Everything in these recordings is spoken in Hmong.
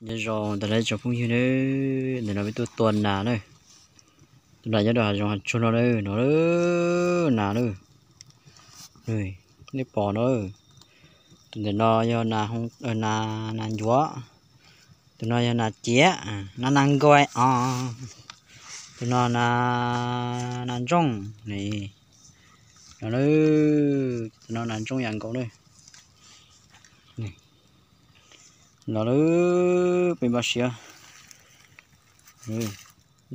Nyob zoo ntawm no tsoom phooj ywg na, ntawm no peb tuaj tua nas na. Tua nas nyob rau hav zoov hav tsuag no na, no nas na. Nej pom no, tus ntawm no yog nas, nas ncuav, tus no yog nas ciav, nas nas nkuaij os, tus no nas ntsooj ne. No, tus no nas ntsooj yam nkaus na. No na, peb npaj siab.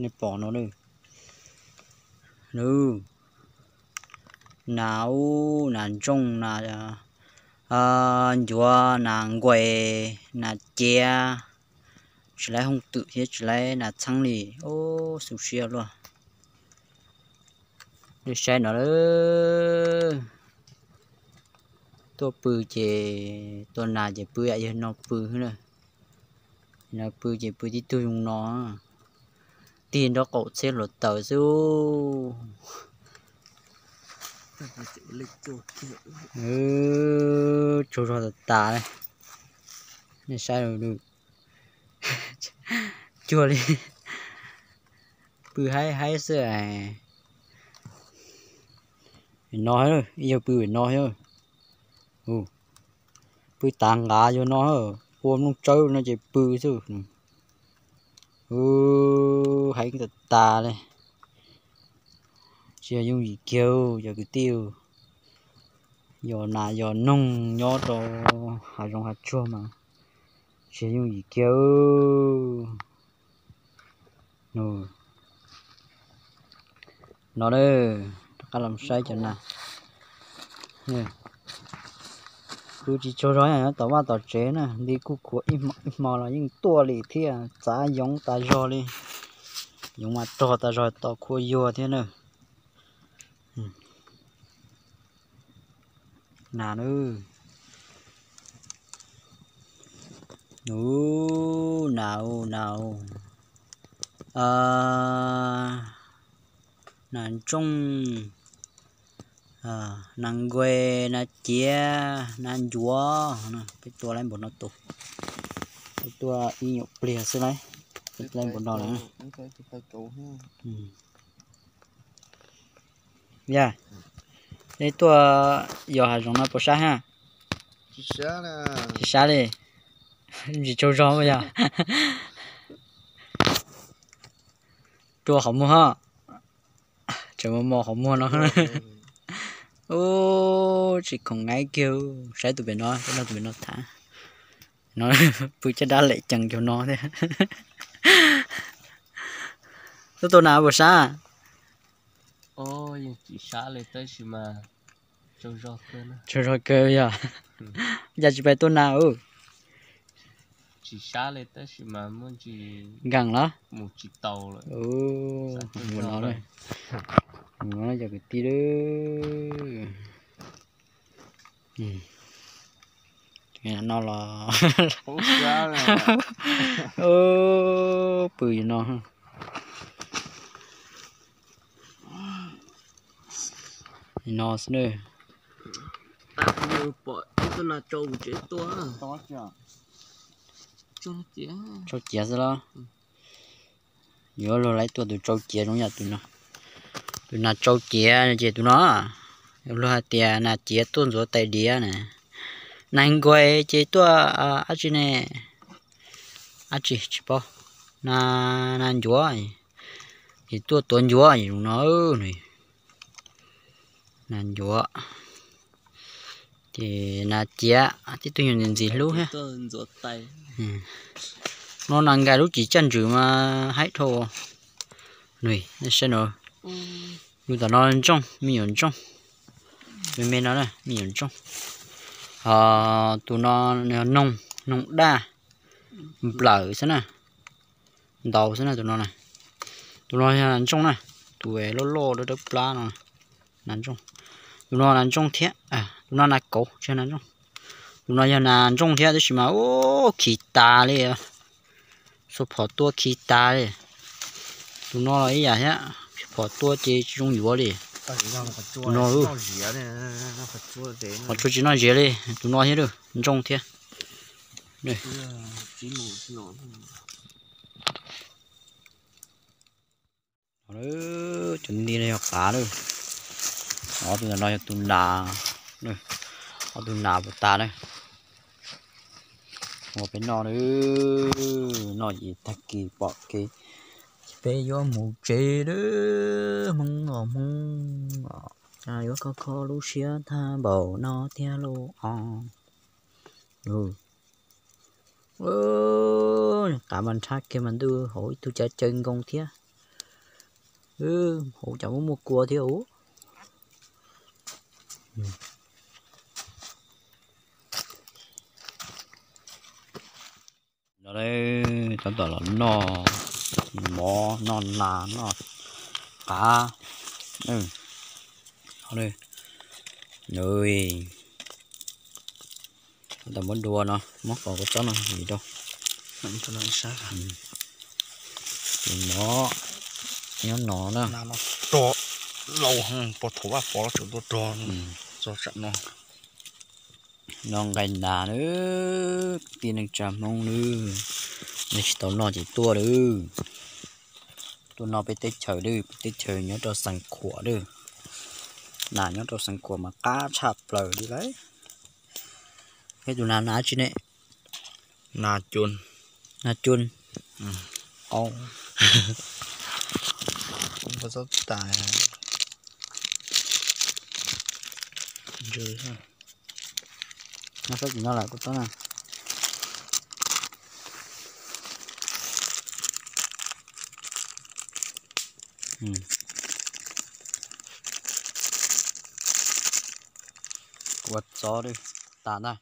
Nej pom no na, nas ub, nas ntsooj, nas ncuav, nas nkuaij, nas ciav, tsis laib hooj twm thiab tsis laib nas txheeb li. Ub, xu siab luaj. Nej saib no, tuaj pw ces, tua nas ces pw yam yawg no pw na. No pw ces pw tib tug zoo no, tig nraub qaum txhiab hluav taws xwb. Tsaug zog tas tas li. Nej saib, cuag li pw haib haib xwb. No, ib yawg pw no, pw tav nqav yog no, ua nplooj tsawb no ces pw xwb. Haib tas tas li. Tsis yog yooj yim kiag cov kwv tij, yos nas yos noog nyob rau hav zoov hav tsuag mas tsis yog yooj yim kiag. No, rov qab los saib cov nas. Kuv tsis tsaug zog nyob tom vaj tom tsev na, nti kuj khuav ib hmo los yeej tuaj li thiab, txav yoov tas zog li. Yoov mas rog tas zog, tos khuav yuag thiab na. Nas na, ub, nas, ub, nas, ub, nas ntsooj, nas nkuaij, nas ciav, nas ncuav. Peb tua laib npaum no tus, peb tua ib nyuam pliag xwb lauj, peb tua laib npaum no lawm. Yog, nej tuaj yos hav zoov no puas sab hab? Tsis sab li, tsis tsaug zog yog. Rua qhov muag, tseem mos mos qhov muag no. Ub, tsis khoom nqaij kiag, saib tus pem no, tus pem no thav. No, pw caj dab lem ceev cuag no thiab. Tuaj tua nas puas sab? Tsaug zog kawg yog. Cas tsis pais tua nas ub? Nkees los? Mus no, mus no cov kwv tij. No los pw no. No xwb na. Tsau ciav xwb los? Yuav luag laib tua tus tsau ciav zoo yam tus no. Tus nas tsau ciav ces tus no, luag hais tias nas ciav tuaj ntxuav tais diav na. Nas nkuaij ces tuaj dab tsi ne? Dab tsi tsis paub. Nas ncuav ces tuaj tuav ncuav zoo no. Nas ncuav ces nas ciav tib tug nyuag ntxim ntxim hlub thiab. No nas nkais lub cim caj ntswg mas haib dhau. Saib no, lub tom no ntsooj, me nyuam ntsooj. Me me no me nyuam ntsooj. Ho tus no noog, noog daj, nplawm xwb na, ntau xwb na tus no. Tus no yog nas ntsooj na, tus loj loj dawb dawb plab no, nas ntsooj. Tus no nas ntsooj thiab, tus no nas kauv tsis yog nas ntsooj. Tus no yog nas ntsooj thiab tab sis mas ub, khi tas li, xuas phom tua khi tas li. Tus no los ib yam thiab, phom tua ces tsis zoo yuav li. Tus no, qhov tsua tsis noj ziav li, tus no thiab, ntsooj thiab. Cov nti no yog qav lawm. Ob tug ntawm no yog tus nas, ob tug nas puas tas na. Ua peb noj na, noj ces tag kis pom kev peb yuav mus tsev lawm. Hmoob os Hmoob os, cas yuav kho kho lub siab tag npaum no thiab lauj os. Qav mas nrhab kiag mas ntuj, hauv ib tug cav caw nkoos thiab. Hauv cas muaj muaj kua thiab os. No tab tom los noj mov noj nas noj qav. Tab tom muab dua no, muab qos kua txob no vim rau. Tus mov nyob no na. Rog laus, pog thaum Vaj Pov los tseem tuaj rog txog tsam no. Noj nqaij nas nawb, kwv tij neej tsa Hmoob nawb, nej tsis tau noj ces tuaj nawb. Tuaj noj peb teb chaws nawb, peb teb chaws nyob rau Xeev Khuam nawb. Nas nyob rau Xeev Khuam mas qab tshaj plaws li lawm. Peb tus nas nas tsi ne? Nas cun. Nas cun. Au. Kuv txob tas. Ntsw. No txob tim no lawm kuv txob na. Kua txob tas ntag.